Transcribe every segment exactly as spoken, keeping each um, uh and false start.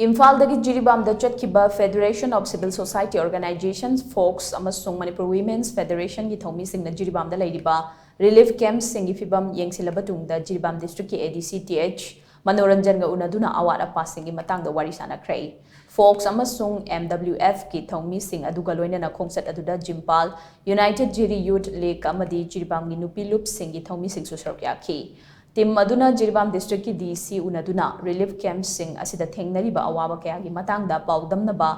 ꯏꯝꯐꯥꯜꯗꯒꯤ ꯖꯤꯔꯤꯕꯥꯝꯗ ꯆꯠꯈꯤꯕ Federation of Civil Society Organizations, fox ꯑꯃꯁꯨꯡ ꯃꯅꯤꯄꯨꯔ ꯋꯤꯃꯦꯟꯁ ꯐꯦꯗꯔꯦꯁꯟꯒꯤ ꯊꯧꯃꯤꯁꯤꯡꯅ ꯖꯤꯔꯤꯕꯥꯝꯗ ꯂꯩꯔꯤꯕ ꯔꯤꯂꯤꯐ ꯀꯦꯝꯞꯁꯤꯡꯒꯤ ꯐꯤꯕꯝ ꯌꯦꯡꯁꯤꯜꯂꯕ ꯇꯨꯡꯗ ꯖꯤꯔꯤꯕꯥꯝ ꯗꯤꯁꯇ꯭ꯔꯤꯛꯀꯤ ꯑꯦ ꯗꯤ ꯁꯤ ꯇꯤ ꯑꯩꯆ ꯃꯅꯣꯔꯟꯖꯟꯒ ꯎꯅꯗꯨꯅ ꯑꯋꯥꯠ ꯑꯄꯥꯁꯤꯡꯒꯤ ꯃꯇꯥꯡꯗ ꯋꯥꯔꯤ ꯁꯥꯅꯈ꯭ꯔꯦ꯫ ꯐꯣꯛꯁ ꯑꯃꯁꯨꯡ ꯑꯦꯝ ꯗꯕ꯭ꯂꯤꯎ ꯑꯦꯐꯀꯤ ꯊꯧꯃꯤꯁꯤꯡ ꯑꯗꯨꯒ ꯂꯣꯏꯅꯅ ꯈꯣꯡꯆꯠ ꯑꯗꯨꯗ ꯖꯤꯝꯄꯥꯜ, ꯌꯨꯅꯥꯏꯇꯦꯗ ꯖꯤꯔꯤ ꯌꯨꯊ ꯂꯤꯒ ꯑꯃꯗꯤ ꯖꯤꯔꯤꯕꯥꯝꯒꯤ ꯅꯨꯄꯤ ꯂꯨꯞꯁꯤꯡꯒꯤ ꯊꯧꯃꯤꯁꯤꯡꯁꯨ ꯁꯔꯨꯛ ꯌꯥꯈꯤ꯫ ꯇꯤꯝ ꯑꯗꯨꯅ ꯖꯤꯔꯤꯕꯥꯝ ꯗꯤꯁꯇ꯭ꯔꯤꯛꯀꯤ ꯗꯤ ꯁꯤ ꯎꯅꯗꯨꯅ ꯔꯤꯂꯤꯐ ꯀꯦꯝꯞꯁꯤꯡ ꯑꯁꯤꯗ ꯊꯦꯡꯅꯔꯤꯕ ꯑꯋꯥꯕ ꯀꯌꯥꯒꯤ ꯃꯇꯥꯡꯗ ꯄꯥꯎꯗꯝꯅꯕ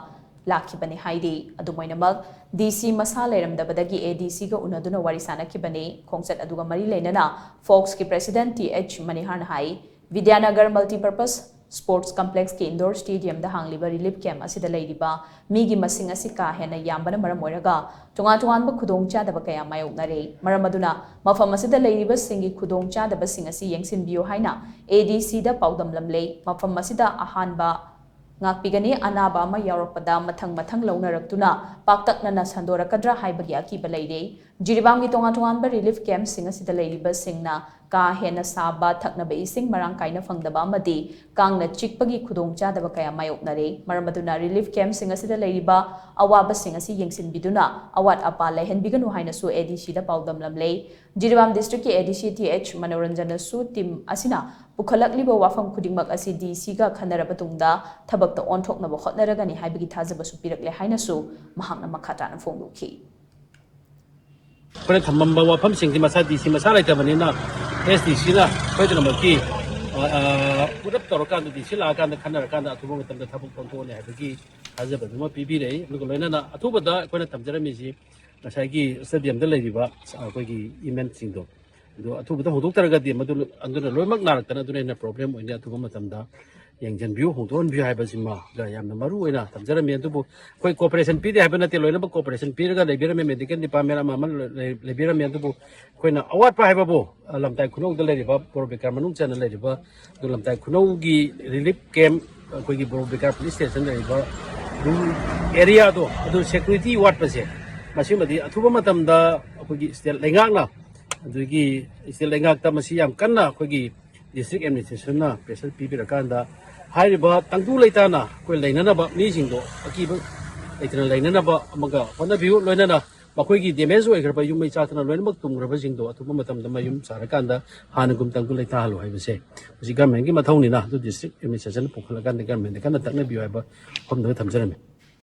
ꯂꯥꯛꯈꯤꯕꯅꯤ ꯍꯥꯏꯔꯤ꯫ ꯑꯗꯨꯝ ꯑꯣꯏꯅꯃꯛ, ꯗꯤ ꯁꯤ ꯃꯁꯥ ꯂꯩꯔꯝꯗꯕꯗꯒꯤ ꯑꯦ ꯗꯤ ꯁꯤꯒ ꯎꯅꯗꯨꯅ ꯋꯥꯔꯤ ꯁꯥꯅꯈꯤꯕꯅꯤ꯫ ꯈꯣꯡꯆꯠ ꯑꯗꯨꯒ ꯃꯔꯤ ꯂꯩꯅꯅ ꯐꯣꯛꯁꯀꯤ ꯄ꯭ꯔꯦꯁꯤꯗꯦꯟꯠ ꯇꯤ ꯑꯩꯆ ꯃꯅꯤꯍꯥꯔꯅ ꯍꯥꯏ, ꯕꯤꯗ꯭ꯌꯥꯅꯒꯔ multipurpose sports ꯀꯝꯄ꯭ꯂꯦꯛꯁꯀꯤ Indore ꯁ꯭ꯇꯦꯗꯤꯌꯝꯗ ꯍꯥꯡꯂꯤꯕ relief camp ꯑꯁꯤꯗ ꯂꯩꯔꯤꯕ ꯃꯤꯒꯤ ꯃꯁꯤꯡ ꯑꯁꯤ ꯀꯥ ꯍꯦꯟꯅ ꯌꯥꯝꯕꯅ ꯃꯔꯝ ꯑꯣꯏꯔꯒ ꯇꯣꯉꯥꯟ ꯇꯣꯉꯥꯟꯕ ꯈꯨꯗꯣꯡꯆꯥꯗꯕ ꯀꯌꯥ ꯃꯥꯌꯣꯛꯅꯔꯦ꯫ ꯃꯔꯝ ꯑꯗꯨꯅ ꯃꯐꯝ ꯑꯁꯤꯗ ꯂꯩꯔꯤꯕꯁꯤꯡꯒꯤ ꯈꯨꯗꯣꯡꯆꯥꯗꯕꯁꯤꯡ ꯑꯁꯤ ꯌꯦꯡꯁꯤꯟꯕꯤꯌꯨ ꯍꯥꯏꯅ ꯑꯦ ꯗꯤ ꯁꯤꯗ ꯄꯥꯎꯗꯝꯂꯝꯂꯦ꯫ ꯃꯐꯝ ꯑꯁꯤꯗ ꯑꯍꯥꯟꯕ ꯉꯥꯛꯄꯤꯒꯅꯤ꯫ ꯑꯅꯥꯕ ꯑꯃ ꯌꯥꯎꯔꯛꯄꯗ ꯃꯊꯪ ꯃꯊꯪ ꯂꯧꯅꯔꯛꯇꯨꯅ ꯄꯥꯛꯇꯛꯅꯅ ꯁꯟꯗꯣꯔꯛꯀꯗ꯭ꯔꯥ ꯍꯥꯏꯕꯒꯤ ꯑꯀꯤꯕ ꯂꯩꯔꯦ꯫ ꯖꯤꯔꯤꯕꯥꯝꯒꯤ ꯇꯣꯉꯥꯟ ꯇꯣꯉꯥꯟꯕ ꯔꯤꯂꯤꯐ ꯀꯦꯝꯞꯁꯤꯡ ꯑꯁꯤꯗ ꯂꯩꯔꯤꯕꯁꯤꯡꯅ ꯀꯥ ꯍꯦꯟꯅ ꯁꯥꯕ, ꯊꯛꯅꯕ ꯏꯁꯤꯡ ꯃꯔꯥꯡ ꯀꯥꯏꯅ ꯐꯪꯗꯕ ꯑꯃꯗꯤ ꯀꯥꯡꯅ ꯆꯤꯛꯄꯒꯤ ꯈꯨꯗꯣꯡꯆꯥꯗꯕ ꯀꯌꯥ ꯃꯥꯌꯣꯛꯅꯔꯦ꯫ ꯃꯔꯝ ꯑꯗꯨꯅ ꯔꯤꯂꯤꯐ ꯀꯦꯝꯞꯁꯤꯡ ꯑꯁꯤꯗ ꯂꯩꯔꯤꯕ ꯑꯋꯥꯕꯁꯤꯡ ꯑꯁꯤ ꯌꯦꯡꯁꯤꯟꯕꯤꯗꯨꯅ ꯑꯋꯥꯠ ꯑꯄꯥ ꯂꯩꯍꯟꯕꯤꯒꯅꯨ ꯍꯥꯏꯅꯁꯨ ꯑꯦ ꯗꯤ ꯁꯤꯗ ꯄꯥꯎꯗꯝꯂꯝꯂꯦ꯫ ꯖꯤꯔꯤꯕꯥꯝ ꯗꯤꯁꯇ꯭ꯔꯤꯛꯀꯤ ꯑꯦ ꯗꯤ ꯁꯤ ꯇꯤ ꯑꯩꯆ ꯃꯅꯣꯔꯟꯖꯟꯅꯁꯨ ꯇꯤꯝ ꯑꯁꯤꯅ ꯄꯨꯈꯠꯂꯛꯂꯤꯕ ꯋꯥꯐꯝ ꯈꯨꯗꯤꯡꯃꯛ ꯑꯁꯤ ꯗꯤ ꯁꯤꯒ ꯈꯟꯅꯔꯕ ꯇꯨꯡꯗ ꯊꯕꯛꯇ ꯑꯣꯟꯊꯣꯛꯅꯕ ꯍꯣꯠꯅꯔꯒꯅꯤ ꯍꯥꯏꯕꯒꯤ ꯊꯥꯖꯕꯁꯨ ꯄꯤꯔꯛꯂꯦ ꯍꯥꯏꯅꯁꯨ ꯃꯍꯥꯛꯅ ꯃꯈꯥ ꯇꯥꯅ ꯐꯣꯡꯗꯣꯛꯈꯤ꯫ ꯑꯩꯈꯣꯏꯅ ꯊꯝꯃꯝꯕ ꯋꯥꯐꯝꯁꯤꯡꯁꯤ ꯃꯁꯥ ꯗꯤ ꯁꯤ ꯃꯁꯥ ꯂꯩꯇꯕꯅꯤꯅ ꯑꯦꯁ ꯗꯤ ꯁꯤꯅ ꯁꯣꯏꯗꯅꯃꯛꯀꯤ ꯄꯨꯂꯞ ꯇꯧꯔꯀꯥꯟꯗ ꯗꯤ ꯁꯤ ꯂꯥꯛꯑꯀꯥꯟꯗ ꯈꯟꯅꯔꯀꯥꯟꯗ ꯑꯊꯨꯕ ꯃꯇꯝꯗ ꯊꯕꯛ ꯑꯣꯟꯊꯣꯛꯑꯅꯤ ꯍꯥꯏꯕꯒꯤ ꯊꯥꯖꯕꯗꯨꯃ ꯄꯤꯕꯤꯔꯛꯏ꯫ ꯑꯗꯨꯒ ꯂꯣꯏꯅꯅ ꯑꯊꯨꯕꯗ ꯑꯩꯈꯣꯏꯅ ꯊꯝꯖꯔꯝꯃꯤꯁꯤ ꯉꯁꯥꯏꯒꯤ ꯁ꯭ꯇꯦꯗꯤꯌꯝꯗ ꯂꯩꯔꯤꯕ ꯑꯩꯈꯣꯏꯒꯤ ꯏꯃꯦꯟꯁꯤꯡꯗꯣ ꯑꯗꯨ ꯑꯊꯨꯕꯗ ꯍꯣꯡꯗꯣꯛꯇꯔꯒꯗꯤ ꯃꯗꯨ ꯑꯗꯨꯅ ꯂꯣꯏꯅꯃꯛ ꯅꯥꯔꯛꯇꯅ ꯑꯗꯨꯅ ꯍꯦꯟꯅ ꯄ꯭ꯔꯣꯕ꯭ꯂꯦꯝ ꯑꯣꯏꯅꯤ꯫ ꯑꯊꯨꯕ ꯃꯇꯝꯗ ꯌꯦꯡꯁꯤꯟꯕꯤꯌꯨ, ꯍꯣꯡꯗꯣꯛꯍꯟꯕꯤꯌꯨ ꯍꯥꯏꯕꯁꯤꯃꯒ ꯌꯥꯝꯅ ꯃꯔꯨ ꯑꯣꯏꯅ ꯊꯝꯖꯔꯝꯃꯤ꯫ ꯑꯗꯨꯕꯨ ꯑꯩꯈꯣꯏ ꯀꯣꯑꯣꯄꯔꯦꯁꯟ ꯄꯤꯗꯦ ꯍꯥꯏꯕ ꯅꯠꯇꯦ, ꯂꯣꯏꯅꯃꯛ ꯀꯣꯑꯣꯄꯔꯦꯁꯟ ꯄꯤꯔꯒ ꯂꯩꯕꯤꯔꯝꯃꯤ, ꯃꯦꯗꯤꯀꯦꯜ ꯗꯤꯄꯥꯔꯠꯃꯦꯟ ꯑꯃ ꯑꯃ ꯂꯩ- ꯂꯩꯕꯤꯔꯝꯃꯤ꯫ ꯑꯗꯨꯕꯨ ꯑꯩꯈꯣꯏꯅ ꯑꯋꯥꯠꯄ ꯍꯥꯏꯕꯕꯨ ꯑ, ꯂꯝꯇꯥꯏ ꯈꯨꯅꯧꯗ ꯂꯩꯔꯤꯕ ꯕꯣꯔꯣ ꯕꯤꯀꯥꯔ ꯃꯅꯨꯡ ꯆꯟꯅ ꯂꯩꯔꯤꯕ ꯑꯗꯨ ꯂꯝꯇꯥꯏ ꯈꯨꯅꯧꯒꯤ ꯔꯤꯂꯤꯐ ꯀꯦꯝꯞ, ꯑꯩꯈꯣꯏꯒꯤ ꯕꯣꯔꯣ ꯕꯤꯀꯥꯔ ꯄꯨꯂꯤꯁ ꯁ꯭ꯇꯦꯁꯟ ꯂꯩꯔꯤꯕ ꯑꯦꯔꯤꯌꯥꯗꯣ ꯑꯗꯨ ꯁꯦꯀ꯭ꯌꯨꯔꯤꯇꯤ ꯋꯥꯠꯄꯁꯦ ꯃꯁꯤꯃꯗꯤ ꯑꯊꯨꯕ ꯃꯇꯝꯗ ꯑꯩꯈꯣꯏꯒꯤ ꯁ꯭ꯇꯦꯠ ꯂꯩꯉꯥꯛꯅ ꯑꯗꯨꯒꯤ ꯁ꯭ꯇꯦꯠ ꯂꯩꯉꯥꯛꯇ ꯃꯁꯤ ꯌꯥꯝ ꯀꯟꯅ ꯑꯩꯈꯣꯏꯒꯤ ꯗꯤꯁꯇ꯭ꯔꯤꯛ ꯑꯦꯗꯃꯤꯅꯤꯁꯇ꯭ꯔꯦꯁꯟꯅ ꯄ꯭ꯔꯦꯁꯔ ꯄꯤꯕꯤꯔꯀꯥꯟꯗ ꯍꯥꯏꯔꯤꯕ ꯇꯪꯗꯨ ꯂꯩꯇꯥꯅ ꯑꯩꯈꯣꯏ ꯂꯩꯅꯅꯕ, ꯃꯤꯁꯤꯡꯗꯣ ꯑꯀꯤꯕ ꯂꯩꯇꯅ ꯂꯩꯅꯅꯕ ꯑꯃꯒ ꯍꯣꯠꯅꯕꯤꯌꯨ꯫ ꯂꯣꯏꯅꯅ ꯃꯈꯣꯏꯒꯤ ꯗꯦꯃꯦꯖ ꯑꯣꯏꯈ꯭ꯔꯕ ꯌꯨꯝ ꯃꯩ ꯆꯥꯛꯇꯅ ꯂꯣꯏꯅꯃꯛ ꯇꯨꯝꯈ꯭ꯔꯕꯁꯤꯡꯗꯣ ꯑꯊꯨꯕ ꯃꯇꯝꯗ ꯃꯌꯨꯝ ꯁꯥꯔꯀꯥꯟꯗ ꯍꯥꯟꯅꯒꯨꯝ ꯇꯪꯗꯨ ꯂꯩꯇꯥꯍꯜꯂꯨ ꯍꯥꯏꯕꯁꯦ ꯍꯧꯖꯤꯛ ꯒꯔꯃꯦꯟꯒꯤ ꯃꯊꯧꯅꯤꯅ, ꯑꯗꯨ ꯗꯤꯁꯇ꯭ꯔꯤꯛ ꯑꯦꯗꯃꯤꯅꯤꯁꯇ꯭ꯔꯦꯁꯟꯅ ꯄꯨꯈꯠꯂꯀꯥꯟꯗ ꯒꯔꯃꯦꯟꯗ ꯀꯟꯅ ꯇꯛꯅꯕꯤꯌꯨ ꯍꯥꯏꯕ ꯋꯥꯐꯝꯗꯨꯗ ꯊꯝꯖꯔꯝꯃꯤ꯫